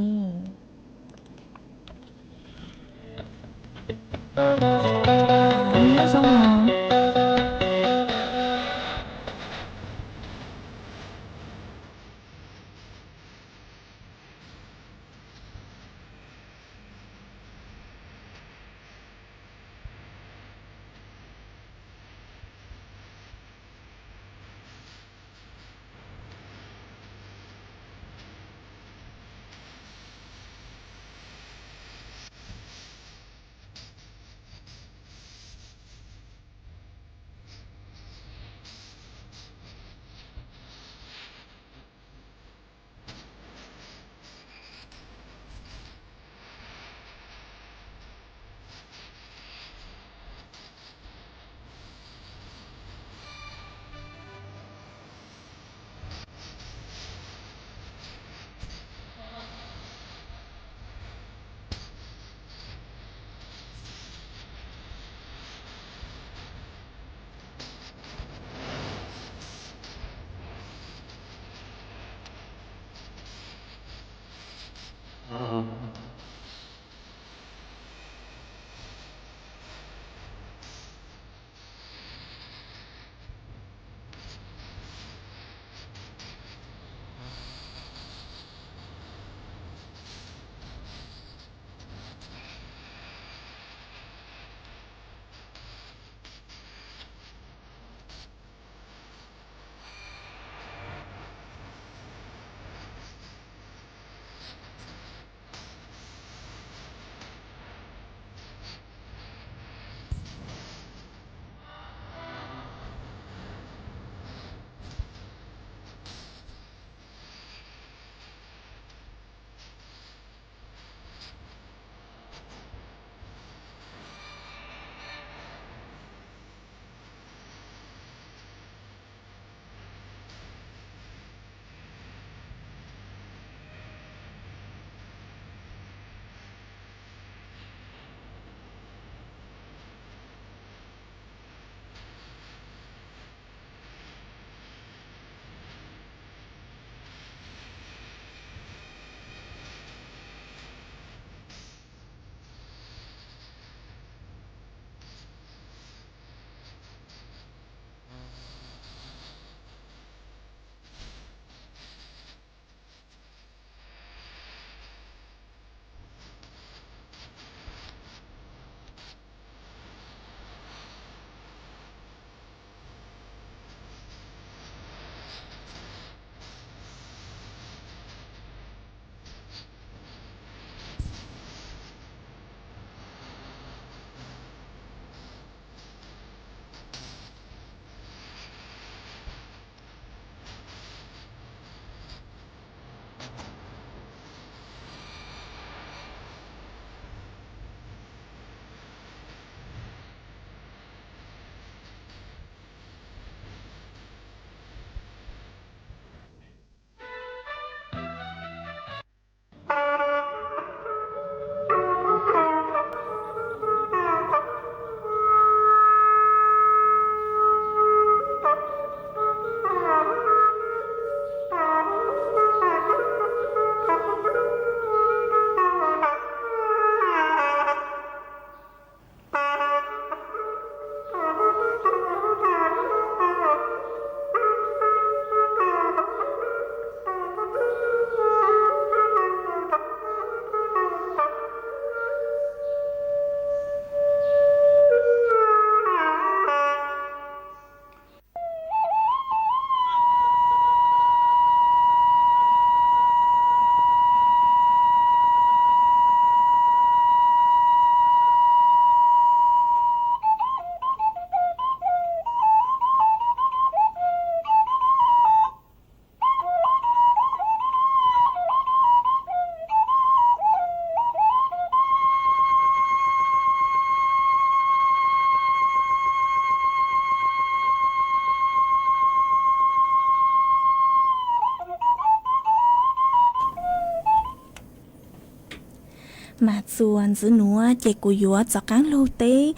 Mas txuas ntxiv nuav ces kuv yuav rov qaab lug teb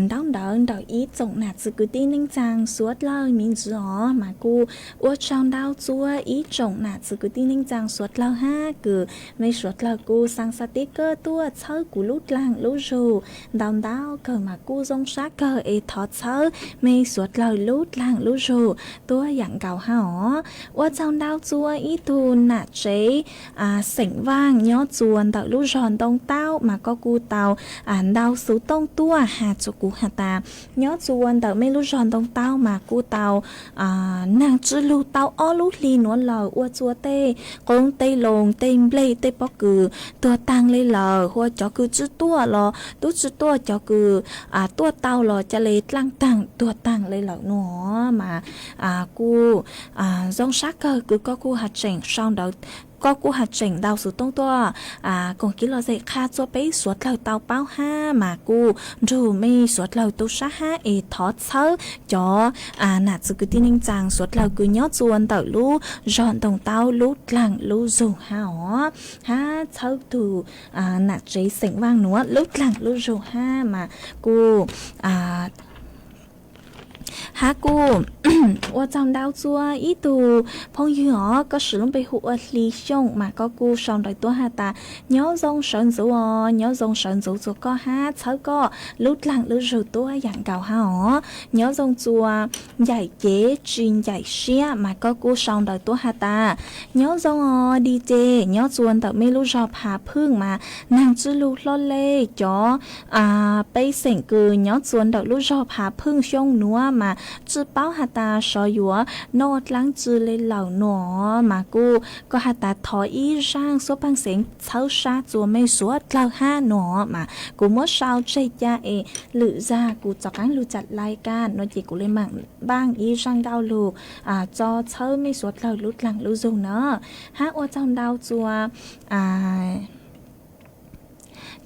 ntaub ntawv ntawm ib tsoom nam txiv kwv tij neej tsaa suav dlawg me ntsis os. Mas kuj ua tsaug ntau txuas ib tsoom nam txiv kwv tij neej tsaa suav dlawg hab kws mej suav dlawg kuj xaa xaa tib kawg tuaj txhawb kuv lub dlaag lub zug ntau ntau kawg mas kuj zoo sab kawg es thov txhawb mej suav dlawg lub dlaag lub zug tuab yaam nkaus hab os. Ua tsaug ntau txuas ib tug nam tsev xeem Vaaj nyob txuas ntawm lub zog Ntoo Taub mas koj kuj tau ntau xuv tooj tuaj has rua kuv has tas nyob txuas ntawm mej lub zog Ntoo Taub mas kuj tau naag tswj lug tau ob lub hli nuav lawm ua txuas tej qoob tej loo tej nplej tej pob kws tuag taag le lawm, hu ua cov kws tswj tuaj los tub tswj tuaj, cov kws tuaj tau los ca le dlaaj taag tuag taag le lawm nuav mas kuj zoo sab kawg kws koj kuj has tseem sau ntawv koj kuj has tseem ntau xuv tooj tuaj koom kev lom zem qha rua peb suav dlawg tau paub hab mas kuj nrug mej suav dlawg tu sab hab es thov txhawb cov nam txiv kwv tij neej tsaa suav dlawg kws nyob txuas ntawm lub zog Ntoo Taub lub dlaag lub zug hab os, hab txhawb tug nam tsev xeem Vaaj nuav lub dlaag lub zug hab mas kuj hab kuj ua tsaug ntau txuas ib tug phooj ywg os, koj siv lub npe hu ua Hli Xyooj mas koj kuj sau ntawv tuaj has tas nyob zoo sawv ntxuv os, nyob zoo sawv ntxuv txuas koj hab txhawb koj lub dlaag lub zug tuab yaam nkaus hab os. Nyob zoo txuas ncaim cev tsis ncaim siab mas koj kuj sau ntawv tuaj has tas nyob zoo os, dig ces nyob txuas ntawm mej lub zog Phav Phwj mas naag tswj lug hlo le cov peb xeem kws nyob txuas ntawm lub zog Phav Phwj xyoo nuav mas tsi paub has tas sov yuav noj dlaab tsi le lawm nuav mas kuj koj has tas thov ib zaaj suab paag xeev txhawb sab txuas mej suav dlawg hab nuav mas kuv muab sau tseg ca es lwm zag kuv rov qaab lug ca lai ka nuav ces kuv le maam npaaj ib zaaj nkauj lug tso txhawb mej suav dlawg lub dlaag lub zug na. Hab ua tsaug ntau txuas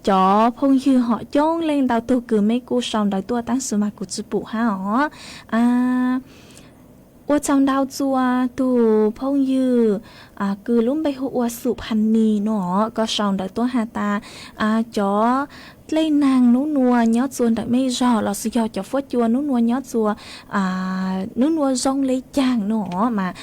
cov phooj ywg hom coob leej ntau tug kws mej kuj sau ntawv tuaj tab sis mas kuv tsi pum hab os. Ua tsaug ntau txuas tug phooj ywg kws lub npe hu ua Xum Phas Nis nuav, koj sau ntawv tuaj has tas cov dlej naag nub nuav nyob txuas ntawm mej zog los sis yog cov fuab cua nub nuav nyob txuas nub nuav zoo le caag nuav mas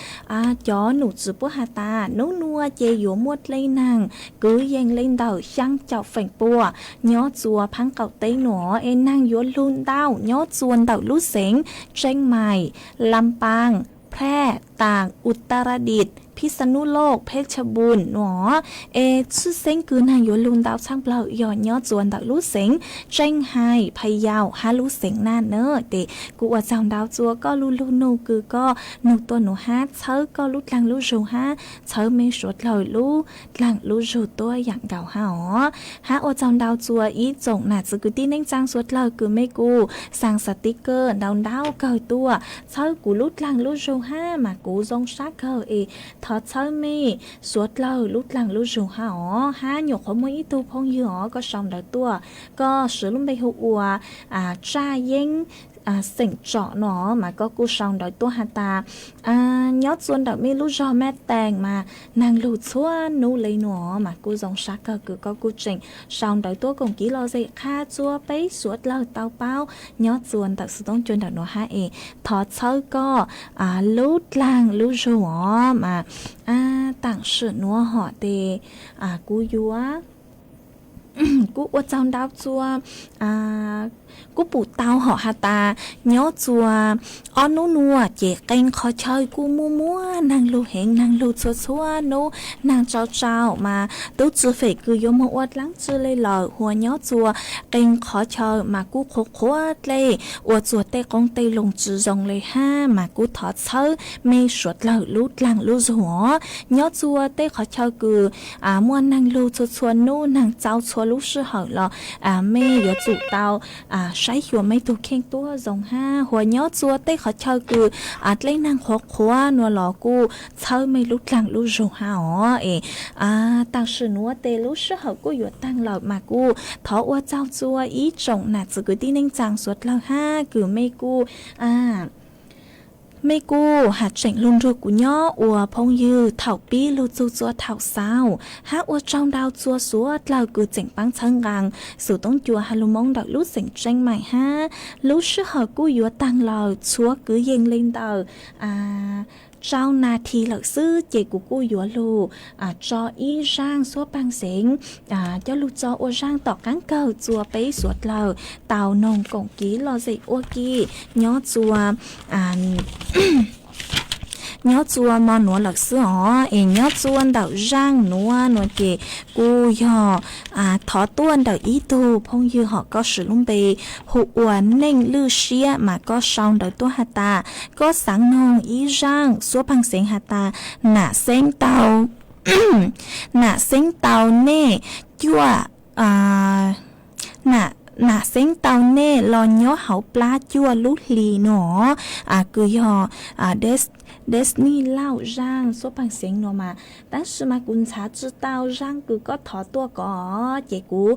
cov num tswv puab has tas nub nuav ces yuav muaj dlej naag kwv yees le ntawm xyaa caum feem pua nyob txuas Phaab Qaum teb nuav es naag yuav lug ntau nyob txuas ntawm lub xeev Tseej Maim, Lam Paaj, Phraj, Taam, Utaradit, Phij Xa Nub Loj, Phej Tshaj Npun nuav es tshwj xeeb kws naag yuav lug ntau tshaj plawg yog nyob txuas ntawm lub xeev Tseej Hais, Phaj Yau hab lub xeev Naj na. Ces kuv ua tsaug ntau txuas koj lu lug nug kws koj nug tuaj nuav hab txhawb koj lub dlaag lub zug hab txhawb mej suav dlawg lub dlaag lub zug tuab yaam nkaus hab os. Hab ua tsaug ntau txuas ib tsoom nam txiv kwv tij neej tsaa suav dlawg kws mej kuj xaa xas tib kawg ntau ntau kawg tuaj txhawb kuv lub dlaag lub zug hab mas kuv zoo sab kawg es thov txhawb mej suav dlawg lub dlaag lub zug hab os. Hab nyuam qhuav muaj ib tug phooj ywg os koj sau ntawv tuaj, koj siv lub npe hu ua Tsaj Yeeb xeem Tsom nuav mas koj kuj sau ntawv tuaj has tas nyob txuas ntawm mej lub zog Mab Tees mas naag lug txhua nub le nuav mas kuj zoo sab kawg kws koj kuj tseem sau ntawv tuaj koom kev lom zem qha rua peb suav dlawg tau paub nyob txuas ntawm xuv tooj cua ntawm nuav hab es thov txhawb koj lub dlaag lub zug os mas taam sim nuav hom tes kuv yuav kuj ua tsaug ntau txuas kuj pum tau hom has tas nyob txuas ob nub nuav ces qee qhov chaw kuj muaj muaj naag lug heev, naag lug txhua txhua nub, naag tsau tsau mas tub tsi fem kws yuav moog ua dlaab tsi le lawm, hu ua nyob txuas qee qhov chaw mas kuj qhuav qhuav dlej ua txuas tej qoob tej loo tsi zoo le hab mas kuj thov txhawb mej suav dlawg lub dlaag lub zug os. Nyob txuas tej qhov chaw kws muaj naag lug txhua txhua nub, naag tsau txhua lub sij hawm los mej yuav tsum tau saib xyuas mej tug kheej tuab zoo hab. Hu ua nyob txuas tej qhov chaw kws dlej naag qhuav qhuav nuav los kuj txhawb mej lub dlaag lub zug hab os. Es taam sim nuav tes lub sij hawm kuj yuav taag lawm mas kuj thov ua tsaug txuas ib tsoom nam txiv kwv tij neej tsaa suav dlawg hab kws mej kuj Mej kuj has tseem lug nrug kuv nyob ua phooj ywg thaum pib lug txug txua thaum xaus, hab ua tsaug ntau txua suav dlawg kws tseem paab txhawb nqaa Xum Toob Cua Has Lug Moob ntawm lub xeem Tseeb Maim hab. Lub sij hawm kuj yuav taag lawm, tshuav kwv yees le ntawm rau nas this lawm xwb ces kuv kuj yuav lug tso ib zaaj suab paag xeev coj lug tso ua zaaj tom qaab kawg txua peb suav dlawg tau noog koom kiv lom zem ua ke nyob txua nyob txua mo nuav lawm xwb os. Es nyob txua ntawm zaaj nuav nuav ces kuj yog thov tuaj ntawm ib tug phooj ywg hom koj swm lub npe hu ua Neej Lwj Siab mas koj sau ntawv tuaj has tas koj xaav noog ib zaaj suab paag xeev has tas nam xeeb tau nam xeeb tau nej cuaj nam xeeb tau nej los nyob hauv plab cuaj lub hli nuav, kws yog Disney Lauj zaaj suab paag xeev nuav mas. Tab sis mas kuv ntxhaav tsi tau zaaj kws koj thov tuaj ko, ces kuv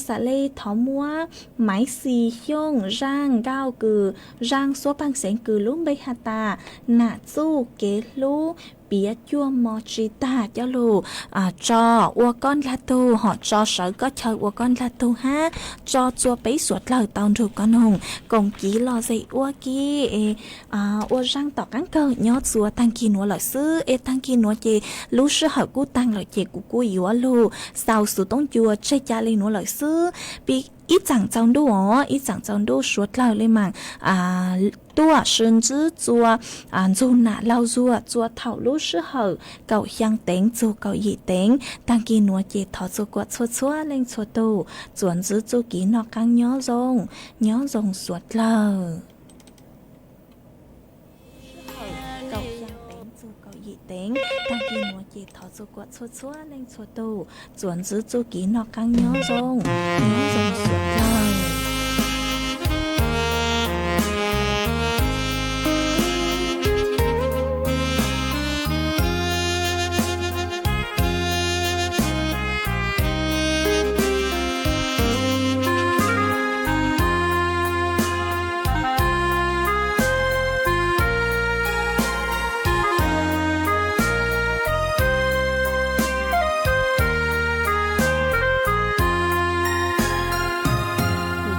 xaav le thov muab Maiv Xis Xyooj zaaj nkauj kws zaaj suab paag xeev kws lub npe has tas nam txuj kev hlub piav cuaj mo tsi tag coj lug tso ua koj ndlag tug, hom tso sawv koj chaw ua koj ndlag tug hab tso txua peb suav dlawg tau nrug koj noog koom kiv lom zem ua ke ua zaaj tom qaab kawg nyob txua taag kis nuav lawm xwb. Es taag kis nuav ces lub sij hawm kuj taag lawm ces kuv kuj yuav lug xaus Xum Toob Cua tseg ca le nuav lawm xwb. Pib ib tsaam txaus ntuj os, ib tsaam txaus ntuj suav dlawg le maam tuaj sib ntsib txua ntxug nam laug zuag txua thaum lub sij hawm kaum xyaa teev txug kaum yim teev. Taag kis nuav ces thov txua kuam txhua txhua leej txhua tug txuas ntsib txuj kiv noj qaab nyob zoo, nyob zoo suav dlawg. Kaum xyaa teev txug kaum yim teev. Taag kis nuav ces thov txua kuam txhua txhua leej txhua tug txuas ntsib txuj kiv noj qaab nyob zoo, nyob zoo suav dlawg.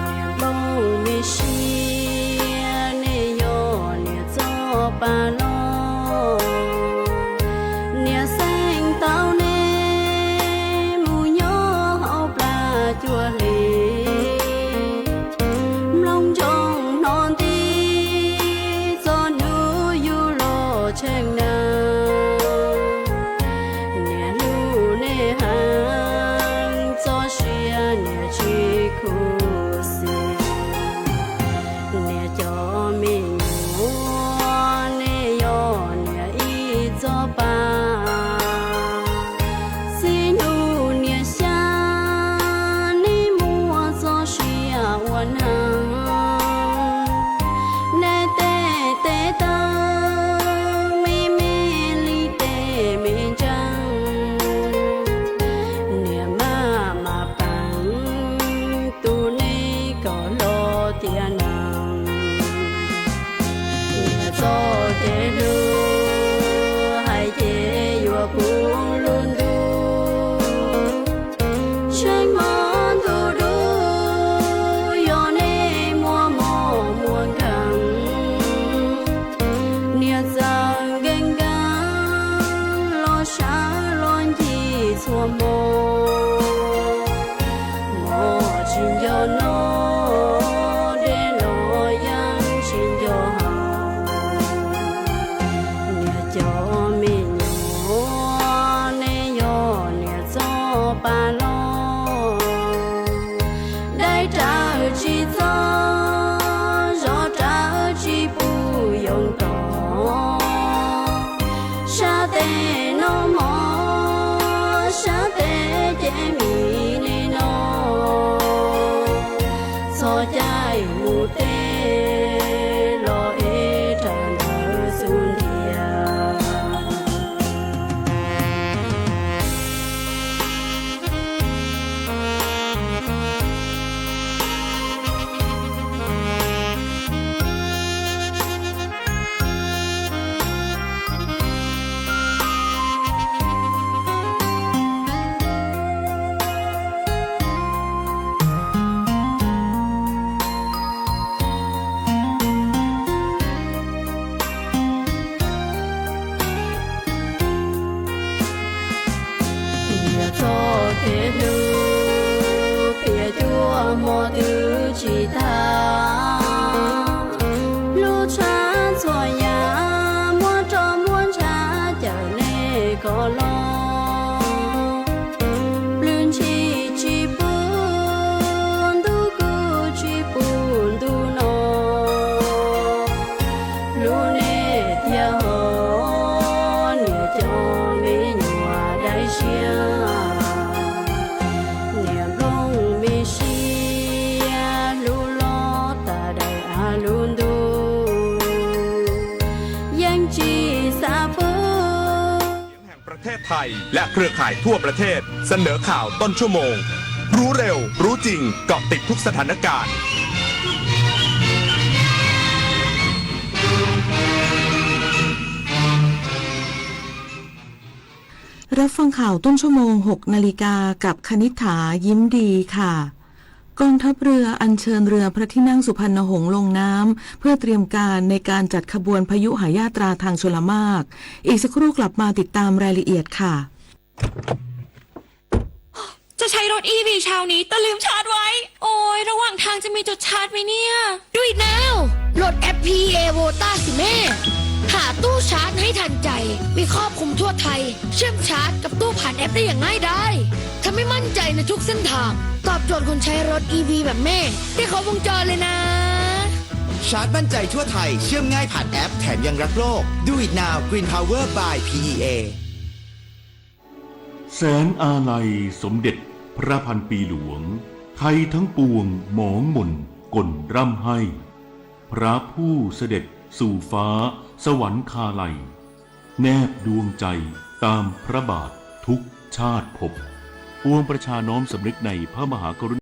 Niam nplooj me siab, nej yog niam txoj pa loj, niam xeeb tau nej mus nyob hauv plab cuaj hli. Mloog ntsoov hnov nti, txoj hnub yug los tsheej na. Niam hlub nej heev, txoj sia niam tsis khuv xim. Niam cov me nyuam, nej yog niam ib txoj pa. Txij hnub niam xyaa, nej muaj txoj sia ua neeg. Nej tej tes taw me me li tej me ntseeg. Niam maj mam peem tu nej kom hlob tiav neeg. Niam txoj kev hlub hais ces yuav puv lub ntuj. Tsheej hmo ntuj dub, yog nej muaj mob muaj nkeeg. Niam txawm nkees nkees los sawv los ncig txhua hmo. Mob tsis nco noj, dej los yeej tsis nco haus. Niam cov me nyuam, nej yog niam txoj pa loj. Dai rawv tsis txog, zov rawv tsis pub yoov tom. Sab tes noj mov, sab tes ces mis li no. Txog caij mus teb los ev raws ntawv xub ntiag. Txoj kev hlub piav cuaj hmo twb tsis tag, hlub tshaj txhua yam, muab roj muab ntshav cawm nej kom los. Pwj ntshis tsis pub, ntuj kuj tsis pub ntuj no. Hlub nej thiab hos, niam cov me nyuam dai siab, niam nplooj me siab, hlub loj tas daim av lub ntuj, yeej tsis xav pub. แห่งประเทศไทยและเครือข่ายทั่วประเทศเสนอข่าวต้นชั่วโมง รู้เร็ว รู้จริง เกาะติดทุกสถานการณ์ รับฟังข่าวต้นชั่วโมง หกนาฬิกา กับคณิษฐา ยิ้มดีค่ะ กองทัพเรืออัญเชิญเรือพระที่นั่งสุพรรณหงส์ลงน้ำ เพื่อเตรียมการในการจัดขบวนพยุหยาตราทางชลมารค อีกสักครู่กลับมาติดตามรายละเอียดค่ะ จะใช้รถอีวีเช้านี้แต่ลืมชาร์จไว้ โอ้ย ระหว่างทางจะมีจุดชาร์จไหมเนี่ย Do it now โหลดแอป พีอีเอ Vota สิแม่ หาตู้ชาร์จให้ทันใจ มีครอบคลุมทั่วไทย เชื่อมชาร์จกับตู้ผ่านแอปได้อย่างง่ายดาย ทำให้มั่นใจในทุกเส้นทาง ตอบโจทย์คนใช้รถอีวีแบบแม่ ได้ครบวงจรเลยนะ ชาร์จมั่นใจทั่วไทย เชื่อมง่ายผ่านแอป แถมยังรักโลก Do it now Green Power by พีอีเอ แสงอาลัยสมเด็จพระพันปีหลวง ไทยทั้งปวงหมองหม่นกลร่ำไห้ พระผู้เสด็จสู่ฟ้าสวรรคาลัย แนบดวงใจตามพระบาททุกชาติภพ ปวงประชาน้อมสำนึกในพระมหากรุณา